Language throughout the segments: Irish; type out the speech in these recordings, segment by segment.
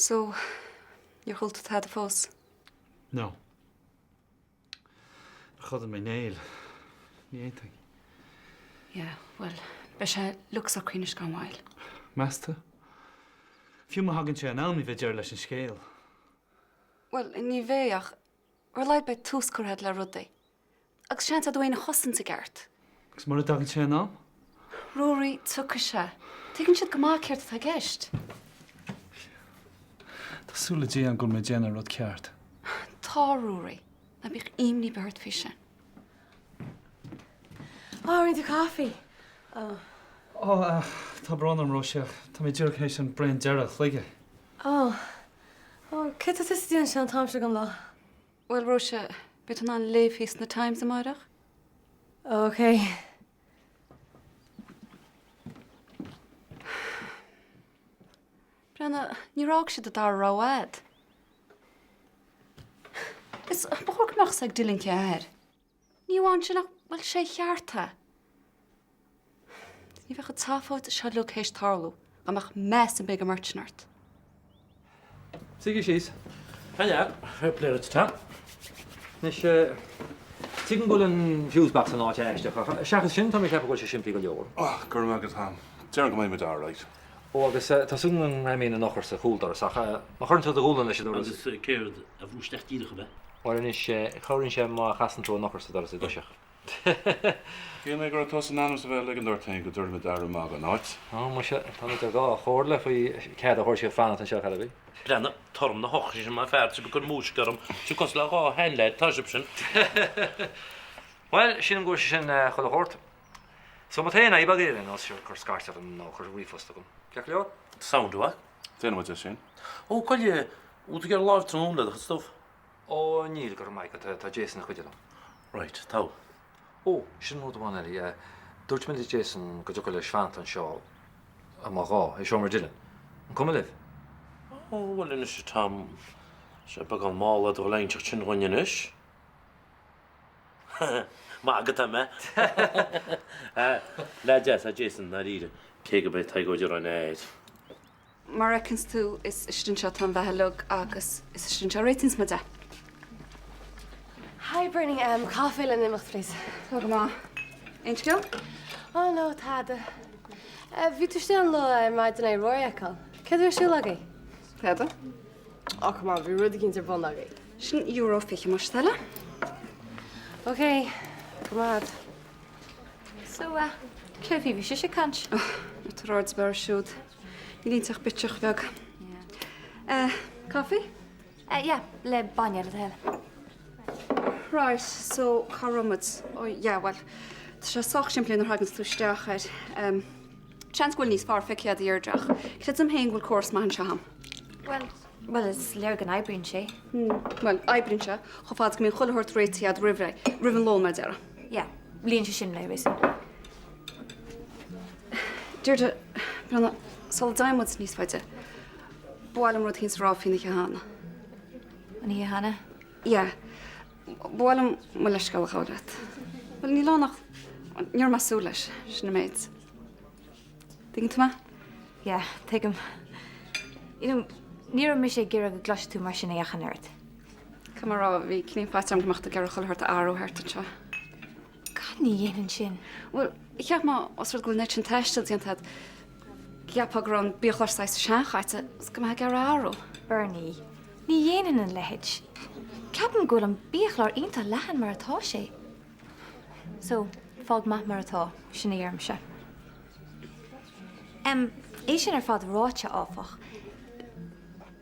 So, níor chuala tú tada fós? No. Chodail mé néal. Ní aontaigh. Yeah, bhuel, beidh sé uilig socraithe anois gan mhoill. Meas tú? Fiú má thagann sé in am ní bheidh deireadh leis an scéal. Bhuel, ní bheidh ach ar a laghad beidh tús curtha agat le rudaí. Agus seans agat tú féin a chosaint i gceart. Agus mura dtagann sé in am? Ruairí, tiocfaidh sé. Tuigeann siad go maith céard atá i gceist. Tá súil le Dia agam go bhfuil mé ag déanamh an rud ceart. Tá, Ruairí. Ná bíodh imní ar bith ort faoi sin. Oh, rinne tú caife? Oh. Oh, tá brón orm, Róise, ach tá mé díreach théis an braon deiridh a shlogadh. Oh. Oh, céard atá tusa ag déanamh anseo an t-am seo den lá? Bhuel, Róise, beidh tú in ann léamh faoi sna Times amáireach. Ok. Breathnaigh, níor fhág siad an dara rogha a'd. Is ba chóir go mbeadh fhios ag Dylan cé a athair. Ní amháin sin ach bhuel sé a cheart é. Ní bheadh an tseafóid seo uilig théis tarlú dá mbeadh meas ar bith ag an mbeirt sin ort. Suígí síos. Hello, fair play duit, Tom. Anois, tuigim go bhfuil an fuse box in áit aisteach ach seachas sin tá mé ag ceapadh go bhfuil sé simplí go leor. Oh, go raibh maith agat, Tom. Déarfainn go mbeidh muid alright. Ó, agus tá súil agam go ngreamaíonn an eochair sa chúldoras ach má chuireann tú do ghualainn leis an doras. Agus céard a bhrú isteach díreach ab ea? Bhuel anois, cabhraíonn sé má chasann tú an eochair sa doras i dtoiseach. Shíl mé go raibh tusa in ainm is a bheith ag ligean ort féin go dtabharfaimid aire maith don áit. Ó, muise, táimid ar dhá chomhairle faoi cead a thabhairt daoibh fanacht anseo, cad a bhí? Breathnaigh, toram na heochrach sin, mar fear, tá sibh ag cur múisc orm, sibh cosúil le dhá sheanleaid, tá sibh sin. Bhuel, sílim go bhfuil sé sin chuile shórt. So má tá aon fhadhb agaibh ar aon nós, sure, cuir scairt orm nó cuir ríomhphost chugam. Ceart go leor? Sound mhaith. Déanfaidh muid é sin. Ó, goile, bhfuil tú ag iarraidh láimh tráthnóna le do chuid stuff? Ó, níl, go raibh maith agat, tá Jason ag cuidiú liom. Right, tá. Ó, sin rud amháin eile, dúirt mé le Jason go dtiocfadh leis fanacht anseo má gá, i seomra Dylan. An cuma libh? Ó, bhuel anois, Tom, sé beagán mall é do dhul a inseacht sin dhúinn anois. Maith agat, mé. Leaid deas é Jason, ndáiríre, cé gurb é Tadhg Ó Direáin a athair. Mar a fheiceanns tú, is istigh anseo atá an bheatha uilig agus is istigh anseo a réitíonns muid é. Hi Bernie, um, caife le n-imeacht please. Tá go maith. Aon scéal? Oh no, tada. Uh, bhí tú istigh an lá ar maidin ag Rory a fheiceáil. Céard a bhí ar siúl agaibh? Tada. Oh come on, bhí rud eicínt ar bun agaibh. Sin euro 20 más toil leat. Ok, go maith. So, eh, céard faoi bhí sise ag caint? Oh, ná tabhair aird ar bith air siúd. Níl inti ach bitseach bheag. Eh, caife? Eh, yeah, le bainne le do thoil. Right, so cá raibh muid? Oh yeah, well, tá sé sách simplí nuair a thaganns tú isteach air. Em, Seans go bhfuil níos fearr feicthe a'd a Dheirdre ach creidim féin go bhfuil córas maith anseo a'm. Bhuel, bhuel, is léir go n-oibríonn sé. Hmm, bhuel, oibríonn sé chomh fada is go mbíonn chuile shórt réitithe a'd roimh ré, roimh an lón mar a déarfá. Yeah, luíonn sé sin le réasún. Deirdre, breathnaigh, sula dtéann muid níos faide, ba mhaith liom rud éicint a rá faoin oíche cheana. An oíche cheana? Yeah. Ba mhaith liom mo leithscéal a ghabháil leat. Bhuel, níl ann ach ní raibh mé ag súil leis, sin an méid. Tuigeann tú mé? Yeah, tuigim. You know, ní raibh mise ag iarraidh go gcloisfeadh tú mar sin ach an oiread. Caithfidh mé a rá, bhí cineál faitíos orm go mbeadh tú ag iarraidh chuile shórt a athrú thart anseo. God, ní dhéanfainn sin. Bhuel, cheap mé, os rud go bhfuil an oiread sin taistil déanta agat, go gceapfá go raibh an biachlár saghas seanchaite is go mbeifeá ag iarraidh athrú. Bernie, ní dhéanfainn a leithéid. Ceapaim go bhfuil an biachlár iontach leathan mar atá sé. So, fág maith mar atá, sin a dheirimse. Em, é sin ar fad ráite, áfach,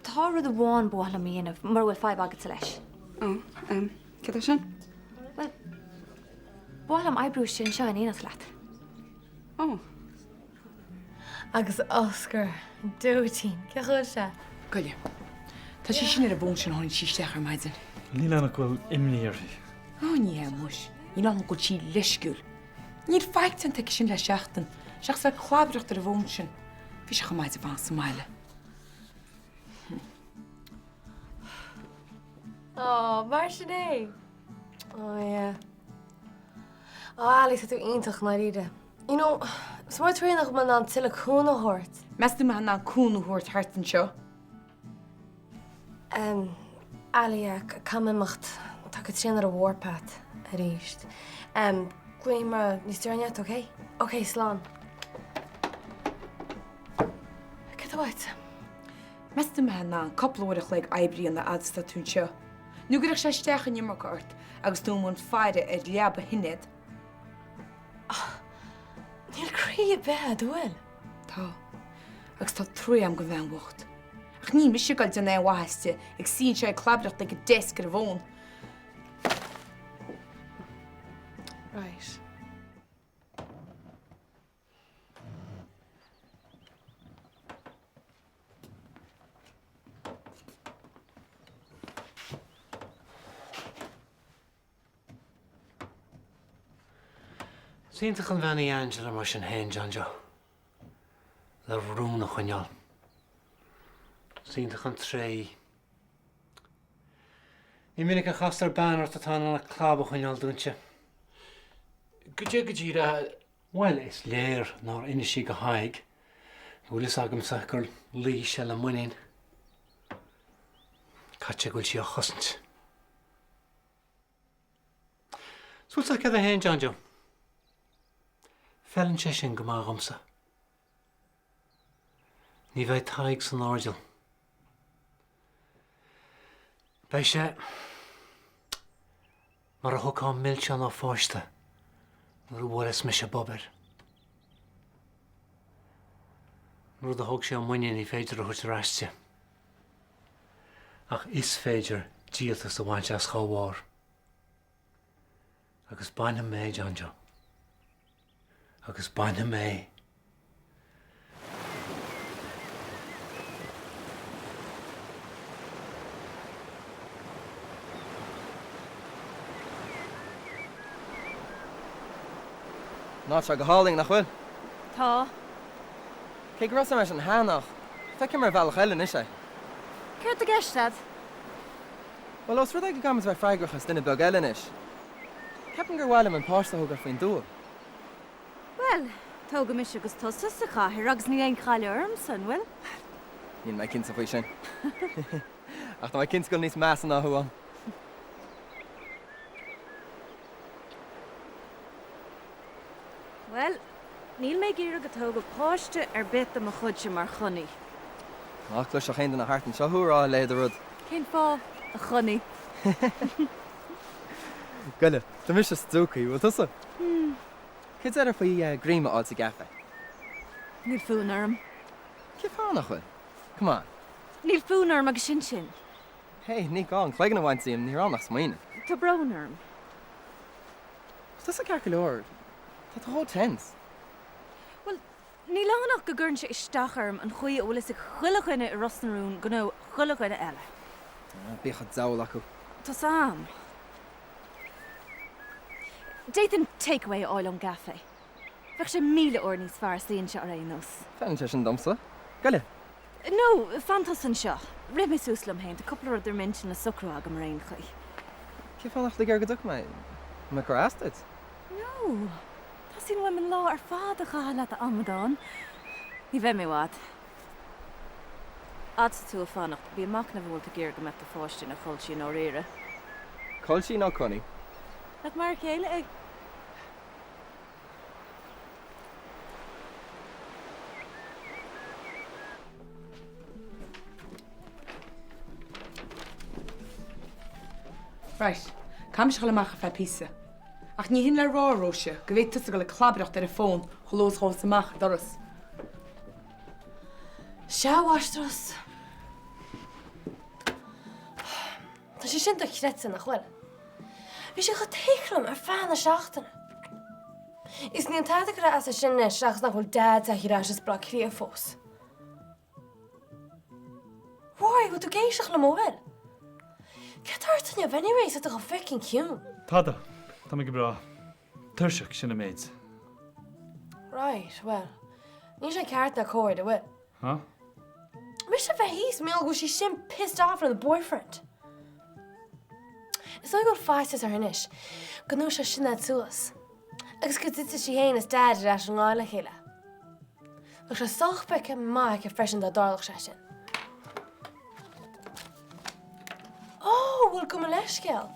tá rud amháin ba mhaith liom a dhéanamh, mura bhfuil fadhb agatsa leis. Ó, em, céard é sin? Bhuel, ba mhaith liom oibriú istigh anseo in éineacht leat. Ó. Agus Oscar, dóitín, cén chaoi a bhfuil sé? Goile. Tá sí sin ar an bhfón sin ó tháinig sí isteach ar maidin. Níl ann ach go bhfuil imní uirthi. Ó, ní hea muis. Níl ann ach go bhfuil sí leisciúil. Níl faic déanta aici sin le seachtain, seachas bheith ag clabaireacht ar an bhfón sin. Bhí sé chomh maith di fanacht sa mbaile. Ó, mar sin é. Ó, yeah. Ó, Ali, tá tú iontach, i ndáiríre. You know, is mór an trua nach bhfuil mé in ann tuilleadh cúnamh a thabhairt. Meas tú mbeifeá in ann cúnamh a thabhairt thart anseo? Ali, caithfidh mé imeacht. Tá Caitríona ar an warpath arís. Glaofaidh mé níos deireanaí ort, ok? Ok, slán. Cad tá uait? Meas tú an mbeifeá in ann cúpla uair a chloig oibre a dhéanamh fhad is atá tú anseo? Nó an gcuirfeadh sé isteach an iomarca ort agus tú i mbun faire ar leaba Shinéad? Níl croí ar bith agat, an bhfuil? Tá. Agus tá trua agam don bhean bhocht. Ach níl mise ag dul ag déanamh aon mhaitheas di, ag suí anseo ag clabaireacht ag an desk ar an bhfón. Right. Is iontach an bhean í Angela mar sin féin, John Joe. Le rún a choinneáil. Is iontach an tréith í. Ní minic a chastar bean ort atá in ann a clab a choinneáil dúinte. Goidé go díreach? Bhuel, is léir nár inis sí do Thadhg go bhfuil fhios agamsa gur luigh sé le muinín. Caithfidh sé go bhfuil sí á chosaint. Bhfuil 'fhios agat céard é féin, John Joe. Feileann sé sin go maith dhomsa. Ní bheidh Tadhg san airdeall. Beidh sé mar a thógfá milseán ó pháiste nuair a bhuaileas mise bob air. An rud a thóg sé ó Mhuinín ní féidir a thabhairt ar ais di. Ach is féidir díoltas a bhaint as dhá bharr. Agus bainfidh mé é, John Joe. Agus bainfidh mé é. An áit seo go hálainn, nach bhfuil? Tá. Cé go raibh 'fhios a'm mar sin cheana ach feicim ar bhealach eile anois é. Céard tá i gceist a'd? Bhuel, ós rud é go gcaithfimid bheith freagrach as duine beag eile anois, ceapaim gur mhaith liom an páiste a thógáil faoin dtuath. Bhuel, tógadh mise agus tusa sa chathair agus níl aon chailleadh ormsa, an bhfuil? Níl mé cinnte faoi sin. Ach tá mé cinnte go bhfuil níos measa ná thú ann. Bhuel, níl mé ag iarraidh go dtógfadh páiste ar bith de mo chuidse mar Chonnie. Ná cloisfeadh aon duine thart anseo thú ag rá a leithéid de rud. Cén fáth, a Chonnie? Goile, tá mise stiúgtha, bhfuil tusa? Hmm. Cad a déarfá faoi greim a fháil sa gcaife? Níl fonn orm. Cén fáth nach bhfuil? Come on. Níl fonn orm agus sin sin. Hey, ní gá an cloigeann a bhaint díom, ní raibh ann ach smaoineamh. Tá brón orm. Tá tusa ceart go leor. Tá tú chomh tense. Bhuel, níl ann ach go gcuireann sé isteach orm an chaoi a bhfuil fhios ag chuile dhuine i Ros na Rún gnó chuile dhuine eile. Bíodh an diabhal acu. Tá's a'm. D'fhéadfainn takeaway a fháil ón gcaife. Bheadh sé 1000 uair níos fearr suí anseo ar aon nós. Feileann sé sin domsa. Goile! No, fan tusa anseo. Rith mé suas liom féin, tá cúpla rud ar m'intinn le socrú agam ar aon chaoi. Cén fáth nach bhfuil tú ag iarraidh go dtiocfaidh mé? An mé ag cur as duit? No, teastaíonn uaim an lá ar fad a chaitheamh leat a amadán. Ní bheidh mé i bhfad. Fhad is atá tú ag fanacht, bí ag machnamh an bhfuil tú ag iarraidh go mbeadh do pháiste ina Cholsí i ndáiríre. Colsí nó Connie? Nach mar a chéile é? Right, caithfidh mise a dhul amach ar feadh píosa. Ach ní hin le rá, a Róise, go bhféadfaidh tusa a dhul ag clabaireacht ar an bhfón chomh luath is a ghabhfas amach an doras. Sea, a mháistreás. Tá sé sin dochreidte, nach bhfuil? Bhí sé chomh thick liom ar feadh na seachtaine. Is níl tada ag cur as sin anois seachas nach bhfuil Dad tagtha ar ais as Baile Átha Cliath fós. Rory, bhfuil tú ag éisteacht liom, an bhfuil? Céard tá ort inniu anyway, tá tú chomh fucking ciúin. Tada. Tá mé go breá. Tuirseach, sin an méid. Right, well, níl sé ceart ná cóir, an bhfuil? Huh? Mise a bheith thíos, mar gheall go bhfuil sí sin pissed off lena boyfriend. Is dóigh go bhfuil faitíos uirthi anois go ndúiseoidh Sinéad suas agus go dtitfidh sí féin is Dad ar ais i ngrá le chéile. Bheadh sé sách feicthe maith aici freisin dá dtarlódh sé sin. bhuel, gabh mo leithscéal.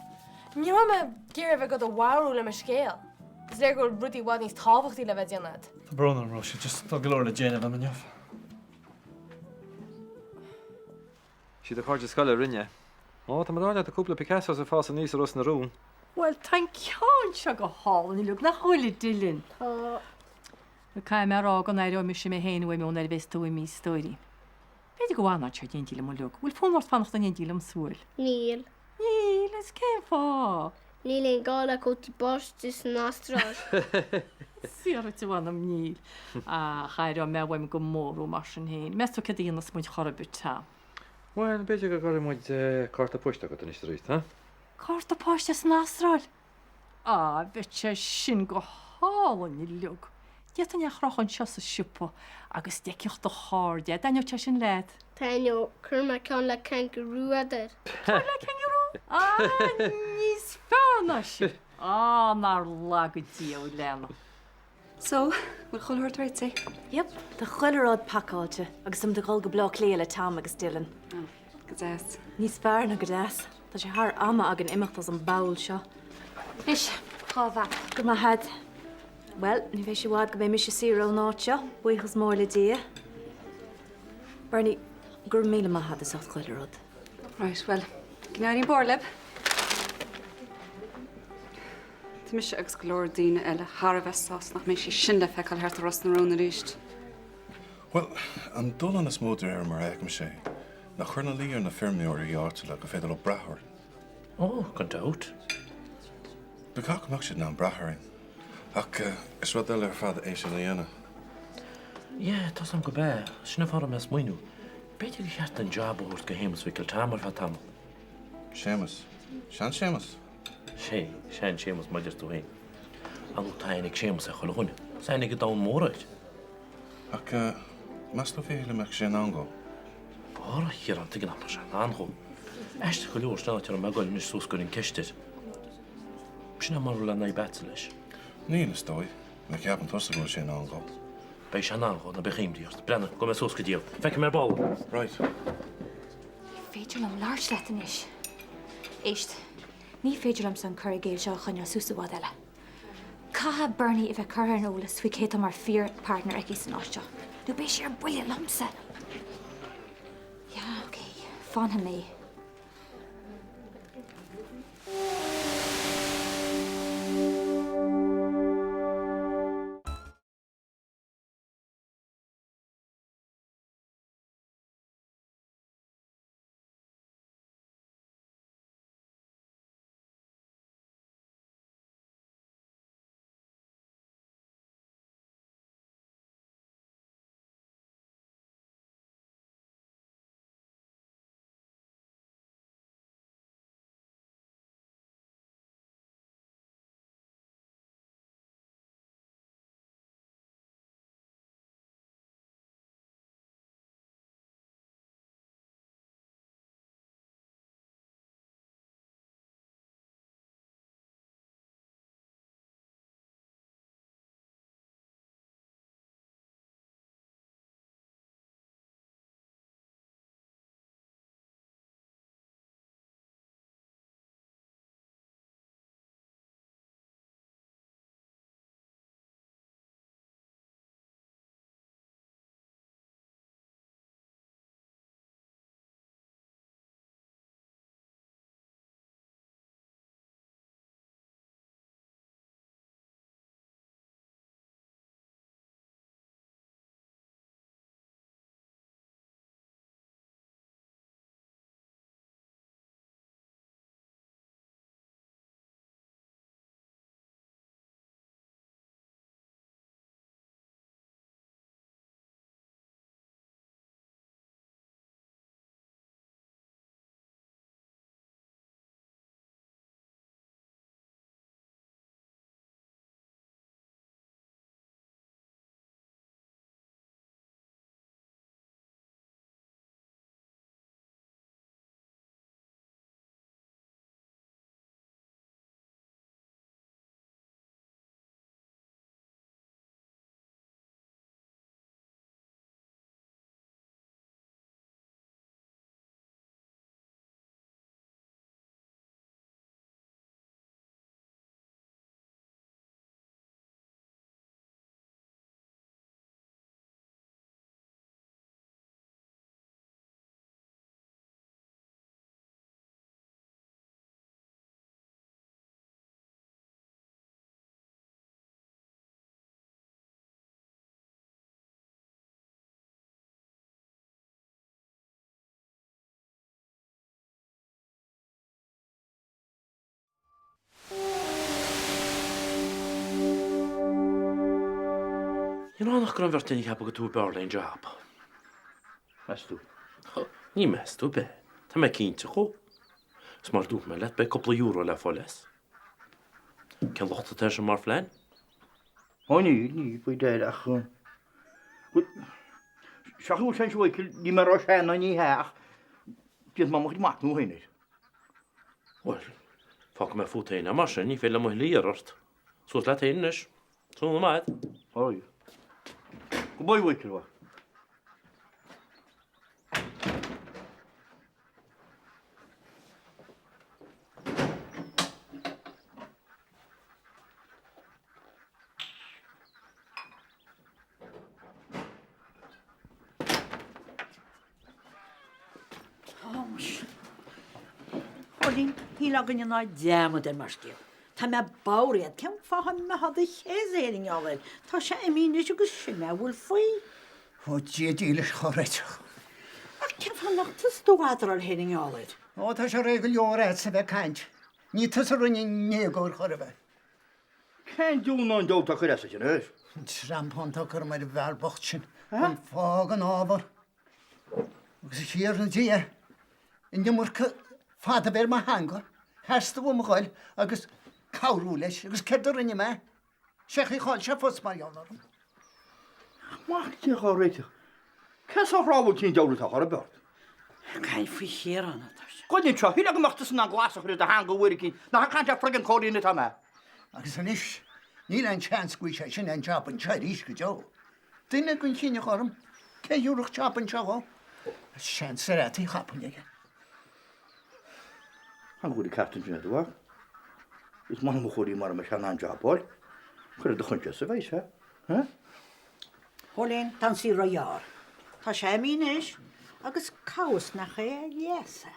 Ní raibh mé ag iarraidh a bheith ag do mharú le mo scéal. Is léir go bhfuil rudaí i bhfad níos tábhachtaí le bheith ag déanamh agat. Tá brón orm, Róise, just tá go leor le déanamh agam inniu. Siad do chairde scoile a rinne é. Ó, tá mé ag rá leat, tá cúpla Picassos ag fás aníos i Ros na Rún. Bhuel, tá an ceann seo go hálainn uilig, nach bhfuil, a Dylan? Tá. Bhuel, caithfidh mé a rá go n-aireoidh mise mé féin uaim nuair a bheas tú imithe, a stóirín. B'fhéidir go bhfanfá anseo in éindí liom uilig. Bhfuil fonn ort fanacht in éindí liom sa bhfuil? Níl. Níl, agus cén fáth? Níl aon gá le cótaí báistí san Astráil. Sea duit, a mh'anam, níl. Ach aireoidh mé uaim go mór thú mar sin féin. Meas tú céard a dhéanfas muid chor ar bith, Tom? Bhuel, b'fhéidir go gcuirfidh muid cárta poist agat anois arís, huh? Cárta poist as an Astráil? Á, bheadh sé sin go hálainn uilig. D'fhéadfainn é a chrochadh anseo sa siopa agus d'fheicfeadh do chairde é. Dtaitneodh sé sin leat? Taitneodh. Cuirfidh mé ceann le cangarú agat air. Ceann le cangarú? Á, níos fearr ná sin! Á, nár laga Dia thú, a leanbh. So, bhfuil chuile shórt réitithe? Yep, tá chuile rud pacáilte agus táimid ag dul go Bleá Cliath le Tom agus Dylan. Oh, go deas. Níos fearr ná go deas. Tá sé thar ama againn imeacht as an bpoll seo. Anois, cá mhap. Go raibh maith agat. Bhuel, ní bheidh sé i bhfad go mbeidh mise saor ón áit seo, buíochas mór le Dia. Bernie, go raibh míle maith agat as ucht chuile rud. Right, bhuel, go n-éirí an bóthar libh. Tá mise agus go leor daoine eile thar a bheith sásta nach mbeidh sí sin le feiceáil thart i Ros na Rún arís. Bhuel, an dúshlán is mó de réir mar a fheicimse é, ná cur ina luí ar na feirmeoirí áitiúla gur féidir leo brath orainn. Ó, gan dabht. Ba cheart go mbeadh siad in ann brath orainn. Ach is rud eile ar fad é sin a dhéanamh. Yeah, tá's a'm gurb ea. Sin an fáth a raibh mé ag smaoineamh. B'fhéidir gur cheart an jab a thabhairt go Shéamus Mhicil Tom ar feadh tamaill. Séamus? Sean-Séamus? Sé, sean-Séamus mar a deir tú féin. Ar ndóigh tá aithne ag Séamus ar chuile dhuine. Is aithne ag an domhan mór air. Ach meas tú a Mhíchíl an mbeadh sé in ann dhó? Ara, a Chiaráin, tuige nach mbeadh sé in ann dhó? Aisteach go leor, sin an áit a raibh mé ag goil anois suas go gcuirfinn ceist air. Sin é mura bhfuil aon fhadhb a'dsa leis. Níl, is dóigh. Má cheapann tusa go bhfuil sé in ann dhó. Beidh sé in ann dhó, ná bíodh imní ort. Breathnaigh, gabhfaidh mé suas go dtí é. Feicfidh mé ar ball. Right. Ní féidir liom labhairt leat anois. Éist, ní féidir liomsa an cur i gcéill seo a choinneáil suas i bhfad eile. Caithfidh Bernie a bheith curtha ar an eolas faoi cé atá mar fíor-partner aici san áit seo, nó beidh sí ar buile liomsa! Yeah, ok, fanfaidh mé. Níl ann ach go raibh an bheirt againn ag ceapadh gur tú ab fhearr le an jab. Meas tú? Ní meas tú ar bith. Tá mé cinnte dhó. Is mar a dúirt mé leat, beidh cúpla euro le fáil as. Cén locht atá air sin mar phlean? Ó níl, níl, faoi deara ach, bhuel, seachas go bhfuil sé anseo a Mhichíl, ní mé a rá sea ná ní hea ach déanfaidh mé mo chuid machnaimh féin air. Bhuel, fágfaidh mé fút féin é mar sin, ní féidir liom a thuilleadh a iarraidh ort. Suas leat féin anois. Tráthnóna maith. Oi. Goodbye, Mhichíl. Á, muise. A Chóilín, níl againne ná dearmad air mar scéal. Tá mé bodhraithe. Cén fáth a mbeifeá do chéasadh féin i ngeall air? Tá sé imithe anois agus sin é a bhfuil faoi. Ó, Dia dílis dhá réiteach. Ach cén fáth nach tusa do bhadráil féin i ngeall air? Ó, tá sé réidh go leor a'dsa a bheith ag caint. Ní tusa a rinne an éagóir chor ar bith. Cén diabhal ná an diabhal atá ag cur as duit anois? An treampán atá curtha ar an bhfear bocht sin. An fág an ábhar. Agus a Thiarna Dia, an iomarca fada a bheith ar mo theanga, theastaigh uaim a ghoil agus cabhrú leis, agus céard a rinne mé? Sé chaoi chaill sé post mar gheall orm. Ach Mac Dé dhá réiteach, cén sórt rámhainn an diabhal atá chor ar bith ort? Ag caint faoi Chiarán atá sé. Goid anseo, shílfeá go mbeadh tusa in ann glas a chur ar do theanga uair eicínt, nach ag caint le friggin Cóilín atá mé. Agus anois, níl aon seans go bhfaighidh sé sin aon jab anseo arís go deo. Duine den chine ghorm, cé a thiúrfadh jab anseo dhó? Seans ar fhataí chapaill aige. An bhfuil an ceart ansin agat, a mhac? Is maith liom a Chóilín mura mbeidh sé in ann jab a fháil. Cuir ar do choinsias a bheidh sé, eh? Chóilín, tá an saol róghearr. Tá sé imithe anois agus cá bhfios nach é a leas é.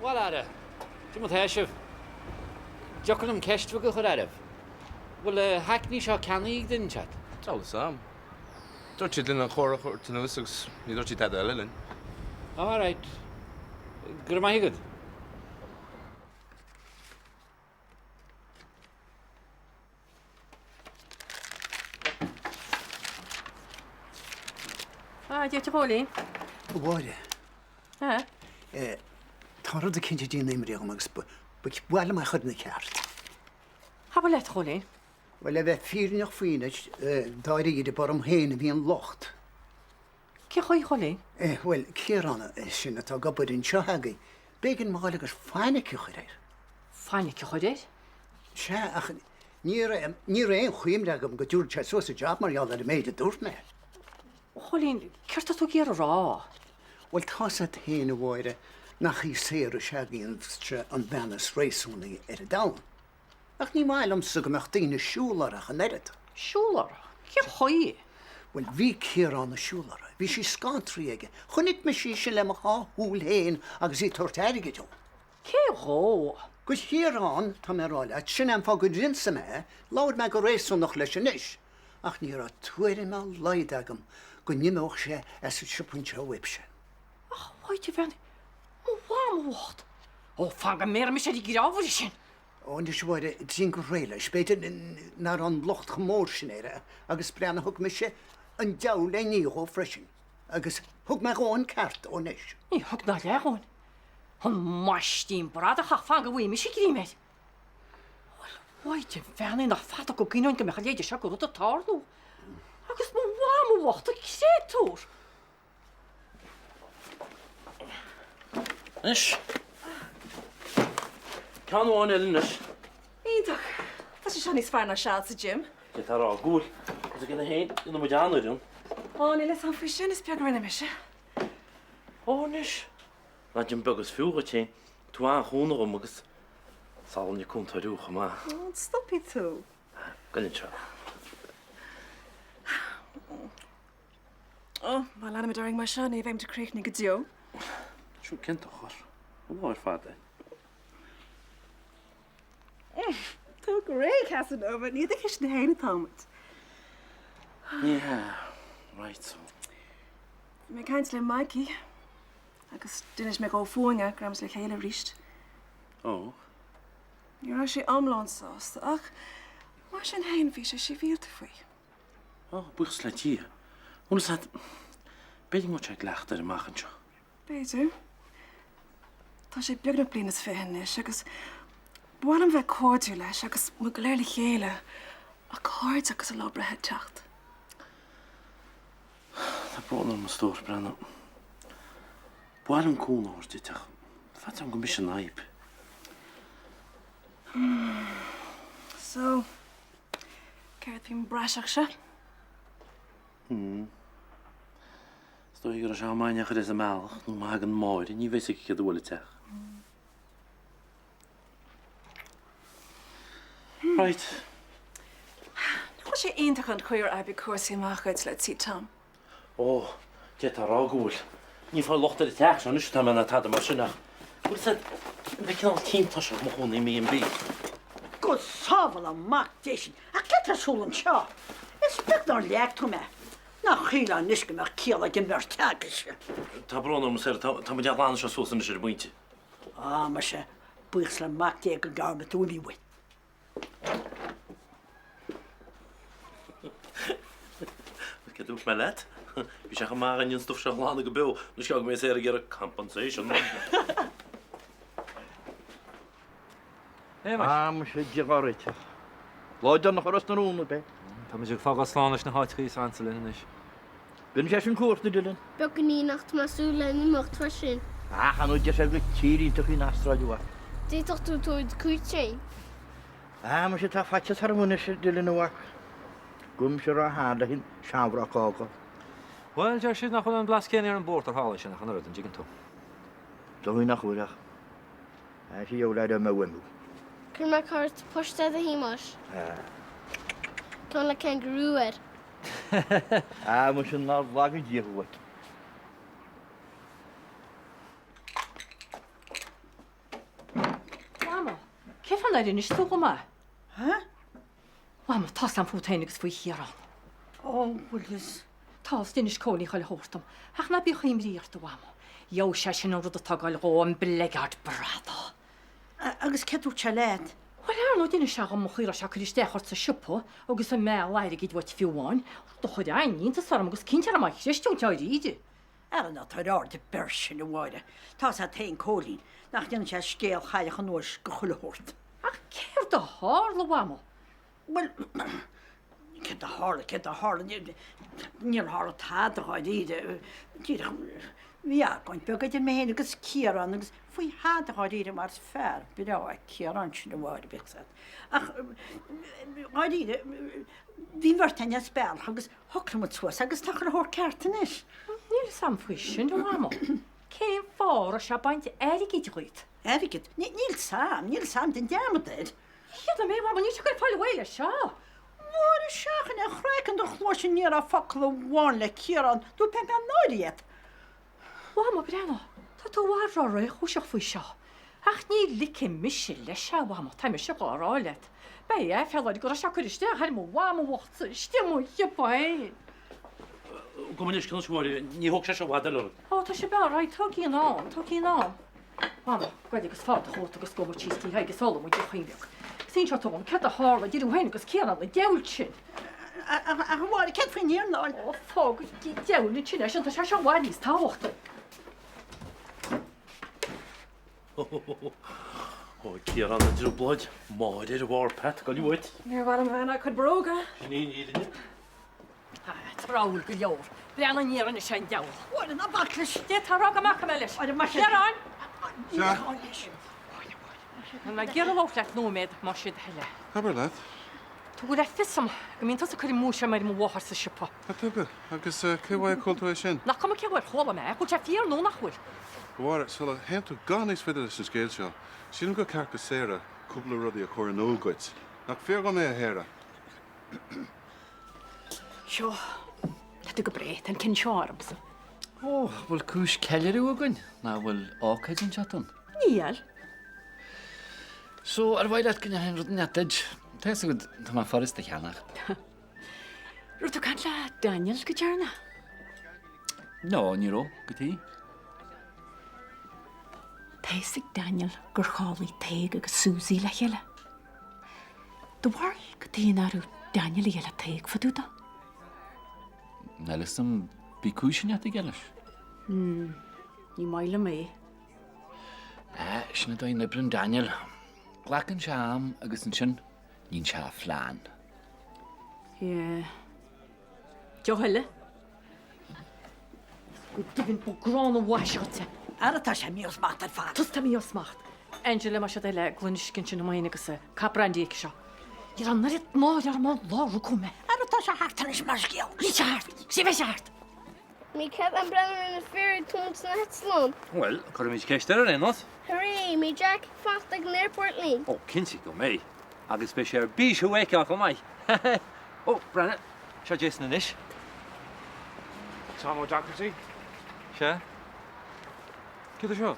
Bhuel, a fheara, cad é mar tá sibh? Dtiocfadh liom ceist bheag a chur oraibh? Bhfuil na haicní seo ceannaithe ag duine inteacht? Deabhal fhios a'm. Dúirt siad linn an chóir a thabhairt anuas agus ní dúirt siad tada eile linn. All right. Go raibh maith agat. Ah, Dia duit a Chóilín. A Mháire. Ah. Tá rud eicínt ag déanamh imní dhom agus ba mhaith liom é a chur ina cheart. Abair leat, a Chóilín. Bhuel, le bheith fírinneach faoi anois, dáiríre, b'orm féin a bhí an locht. Cén chaoi, a Chóilín? Bhuel, Ciarán sin atá ag obair anseo againn, b'éigean dom a dhul agus fainic a chur air. Fainic a chur air? Sea, ach ní raibh, ní raibh aon chuimhne agam go dtabharfadh sé suas an jab mar gheall ar an méid a dúirt mé. A Chóilín, céard tá tú ag iarraidh a rá? Bhuel, tá's a't féin, a Mháire, nach í Sarah s'againnse an bhean is réasúnaí ar an domhan. Ach ní maith liomsa go mbeadh daoine ag siúl uirthi ach an oiread. Siúl uirthi? Cén chaoi? Bhuel, bhí Ciarán ag siúl uirthi. Bhí sí scantraithe aige. Chonaic mise í sin le mo dhá shúil féin agus í ag tabhairt airgid dhó. Cé dhó? Go Chiarán, tá mé a rá leat. Sin é an fáth gur ionsaigh mé é. Labhair mé go réasúnach leis anois. Ach ní raibh tuairim dá laghad agam go n-imeodh sé as an siopa anseo uaibhse. Ach, a Mhaighdean bheannaithe, mo mham bhocht! Ó, fan go mbéarfaidh mise ar an gcreámhaire sin! Ó, anois, a Mháire, déan go réidh leis. B'fhéidir nach raibh an locht chomh mór sin air, agus breathnaigh, thug mise an diabhal le ní dhó freisin, agus thug mé dhó an ceart dó anois. Ní thug ná leath dhóin. An maistín bradach ach fan go bhfaighidh mise greim air. Bhuel, a Mhaighdean bheannaithe, nach fada go gcuimhneoinn go mbeadh a leithéide seo de rud ag tarlú. Agus mo mham bhocht, an créatúr! Anois. Ceann amháin eile anois. Iontach. Tá sé seo níos fearr ná seal sa gym. D'fhéadfá a rá go bhfuil. Agus ag ina féin, déanann muid an-fhoireann. Ó, níl fhios a'm faoi sin, is beag a rinne mise. Ó, anois. Ná déan beag is fiú dhuit féin. Tú an-chúnamh dhom agus is álainn an cúntóir thú chomh maith. Ó, an stopfaidh tú? Goil anseo. Ó, má leanaimid orainn mar seo, ní bheimid ag críochnú go deo. Siúd cén dochar? An lá ar fad é. Tá go réidh, Casanova. Ní i do chistin féin atá muid. Ní hea. Right so. Bhí mé ag caint le Mikey agus d'inis mé dhó fúinne go raibh muid le chéile arís. Ó. Ní raibh sé iomlán sásta ach mar sin féin bhí sé sibhialta faoi. Ó, buíochas le Dia. Bhuel, is ea, b'fhéidir go mbeadh sé ag cleachtadh air amach anseo. B'fhéidir. Tá sé beagnach bliain is 20 anois agus ba mhaith liom bheith cairdiúil leis agus muid go léir le chéile ach go háirid agus a lá breithe ag teacht. Tá brón orm a stór, breathnaigh. Ba mhaith liom cúnamh a thabhairt duit ach faitíos orm gur mise an fhadhb. So, céard faoin bpraiseach seo? Hmm. Is dóigh go raibh sé am éigin a chur as an mbealach nó má thagann Máire ní bheidh a fhios aici céard a bhfuil i teach. Right. Nach bhfuil sé iontach an chaoi ar oibrigh cúrsaí amach dhuit le tí Tom? Ó, d'fhéadfá a rá go bhfuil. Ní fáil locht ar an teach seo anois atá mé ná tada mar sin ach bhfuil a fhios agat, bheith cineál ciontaiseach i mo chónaí i mB&B. Go sábhála Mac Dé sinn, ach céard tá ar siúl anseo? Is beag nár leag tú mé. Nach shílfeá anois go mbeadh ciall ag an mbeirt agaibhse. Tá brón orm, a Sarah, tá muid á ghlanadh seo suas anois ar an bpointe. Á, muise, buíochas le Mac Dé go ngearrfaidh mé tú uaidh. Céard a dúirt mé leat? Bhí sé chomh maith againn an stuif seo a ghlanadh go beo, nó go mbeidh Sarah ag iarraidh compensation. Á, muise, Dia dhár réiteach. Lá deireanach i Ros na Rún, ab é? Tá muid ag fágáil slán leis na háiteachaí is ansa linn anois. B'in sé sin cuairt, a Dylan. Beagáinín ach tá mé ag súil le n-imeacht freisin. Ach ar ndóigh deir sé gur tír iontach í an Astráil, a mhac. D'fhéadfadh tú tabhairt cuairt orainn. Ah, muise tá faitíos orm anois, a Dylan, a mhac. Go bhfuil mise róshean le an seanbhrac a fhágáil. Bhuel, deir siad nach bhfuil an blas céanna ar an bpórtar thall ansin ach an oiread, an dtuigeann tú. Dóigh nach bhfuil ach. Ah, sé eol air mé uaim thú. Cuirfidh mé cárta poist agat a Shéamais. Ah. Ceann le cangarú air. Ah, muise nár laga Dia thú. Mama, cén fáth nár inis tú dhom é? Hä? Mama, tá's a'm fút féin agus faoi Chiarán. Ó, bhfuil fhios. Tá's, d'inis Cóilín chuile shórt dom. Ach ná bíodh imní ort, a Mhama. Gheobhaidh sé sin an rud atá ag goil dhó, an bleaguard bradán. Agus céard dúirt sé leat? Bhuel, ar ndóigh, d'inis sé dhom an chaoi a raibh sé ag cur isteach ort sa siopa agus ag mealladh airgid uait fiú amháin, rud a chuir an-iontas orm agus cinnte a raibh mé á chreistiúint dháiríre. Ara ná tabhair aird ar bheirt sin, a Mháire. Tá's a't féin Cóilín, nach ndéanann sé scéal chailleach anuas go chuile shórt. Ach céard a tharla, a Mhama? Bhuel, céard a tharla, céard a tharla, níor tharla tada dháiríre, díreach bhí argóint beag idir mé féin agus Ciarán agus faoi thada dháiríre mar is fear breá é Ciarán sin a Mháire, bíodh 's agat. Ach dháiríre, bhí an bheirt againn as bealach agus shocraigh muid suas agus tá chuile shórt ceart anois. Níl 'fhios a'm faoi sin, a Mhama. Cén fáth a raibh sé ag baint airgid dhíot? Airgead? Níl 's a'm, níl 's a'm, déan dearmad air. Ní liom é, a Mhama, níl sé ag goil fáil réidh leis seo. Mháire, seachain é, chraiceann do chluaise ní raibh focal amháin le Ciarán, nó beidh mé náirithe díot. A Mhama, breathnaigh, tá tú i bhfad ró-réchúiseach faoi seo. Ach ní ligfidh mise leis é, a Mhama, tá mise dhá rá leat. Beidh aiféala air go raibh sé ag cur isteach ar mo mhama bhocht istigh i mo shiopa féin. Gabh mo leithscéal anois, a Mháire, ní thógfaidh sé seo i bhfad eile orainn. Ó, tá sé breá, right, tógaigí anonn, tógaigí anonn. Mama, gabh agus faigh do chóta agus gabhfaidh muid síos tigh Thaidhg is ólfaidh muid deoch bheag. Is inseoidh tú dhom céard a tharla idir thú féin agus Ciarán an diabhal sin. Ach a Mháire, céard faoin iarnáil? Ó, fág an diabhal ansin é sin, tá sé seo i bhfad níos tábhachtaí. Ó, Ciarán i dtrioblóid, Máire ar an warpath, gabh uait. Níor mhaith liom a bheith inár gcuid bróga. Sin í an fhírinne. Tráthúil go leor. Breathnaigh aniar anois ar an diabhal. Mháire, ná bac leis. D'fhéadfá a rá go mbaca mé leis. Mháire, maise. Ciarán! Sea? Tá mé ag iarraidh labhairt leat nóiméad, más é do thoil é. Abair leat. Tugadh le fios dom go mbíonn tusa ag cur múis orm ar mo mháthair sa siopa. An dtugadh? Agus cé uaidh a chuala tú é sin? Nach cuma cé uaidh ar chuala mé é, bhfuil sé fíor nó nach bhfuil? A Mháire, sula théann tú gach ní is féidir leis an scéal seo, sílim gur ceart do Sarah cúpla rudaí a chur in iúl dhuit. Nach fíor dhom é, a Shara? Seo, tá tú go breá, tá an ceann seo ormsa. Ó, bhfuil cúis ceiliúradh againn? Nach bhfuil ócáid inteacht ann? Níl. So, ar mhaith leat go ndéanfainn rud inteacht duit? Tá fhios agat, tá mé furasta a cheannach. Raibh tú ag caint le Daniel go deireanach? No, ní raibh, cad chuige? Tá fhios ag Daniel gur chodlaigh Tadhg agus Susie le chéile. Do bharúil cad chuige nach raibh Daniel a gheall le Tadhg fá dtaobh dó? Níl fhios a'm, bhí cúis inteacht aige leis. Hmm, ní maith liom é. Ah, sin an dóigh a n-oibríonn Daniel. Glacann sé a am agus ansin níonn sé a phlean. Yeah. Deoch eile? Go deimhin, ba gránna mhaith seo te. Ara tá sé míosmacht ar fad. Tusa atá míosmacht. Angela mar siad eile gloine uisce ansin amuigh agus caith brandy aici seo. Ní raibh an oiread náire orm ón lá a rugadh mé. Ara tá sé thart anois mar scéal. Níl sé thart. Sea bheidh sé thart. An mbeidh cead ag Breandán ar na fir ag tiomáint na heitleáin. Bhuel, cuirfimid ceist air ar aon nós. Hooray! An mbeidh Jack ag fanacht ag an airport linn. Ó, cinnte go mbeidh. Agus beidh sé ar bís thú a fheiceáil chomh maith. Ó, Breandán, seo Jason anois. Tom O'Doherty? Sea. Céard é seo?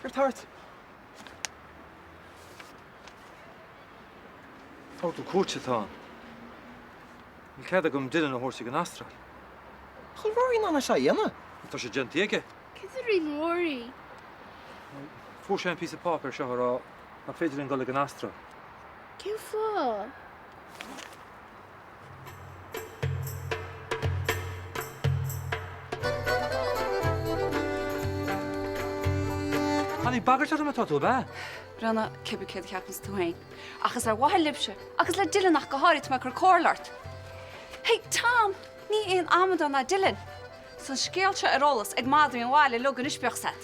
Céard tá ort? Ordú cúirte atá ann. Níl cead agam Dylan a thabhairt ag an Astráil. Nach bhfuil Rory in ann é seo a dhéanamh? Tá sé déanta aige. Céard a rinne Rory? Fuair sé an píosa páipéir seo ag rá nach féidir linn dul ag an Astráil. Cén fáth? An ag bagairt orm atá tú, ab ea? Breandán, cibé céard a cheapanns tú féin. Ach is ar mhaithe libhse, agus le Dylan ach go háirithe, tá mé ag cur comhairle ort. Hey, Tom! Ní aon amadán é Dylan. 'S an scéal seo ar eolas ag madraí an bhaile uilig anois bíodh 's a't.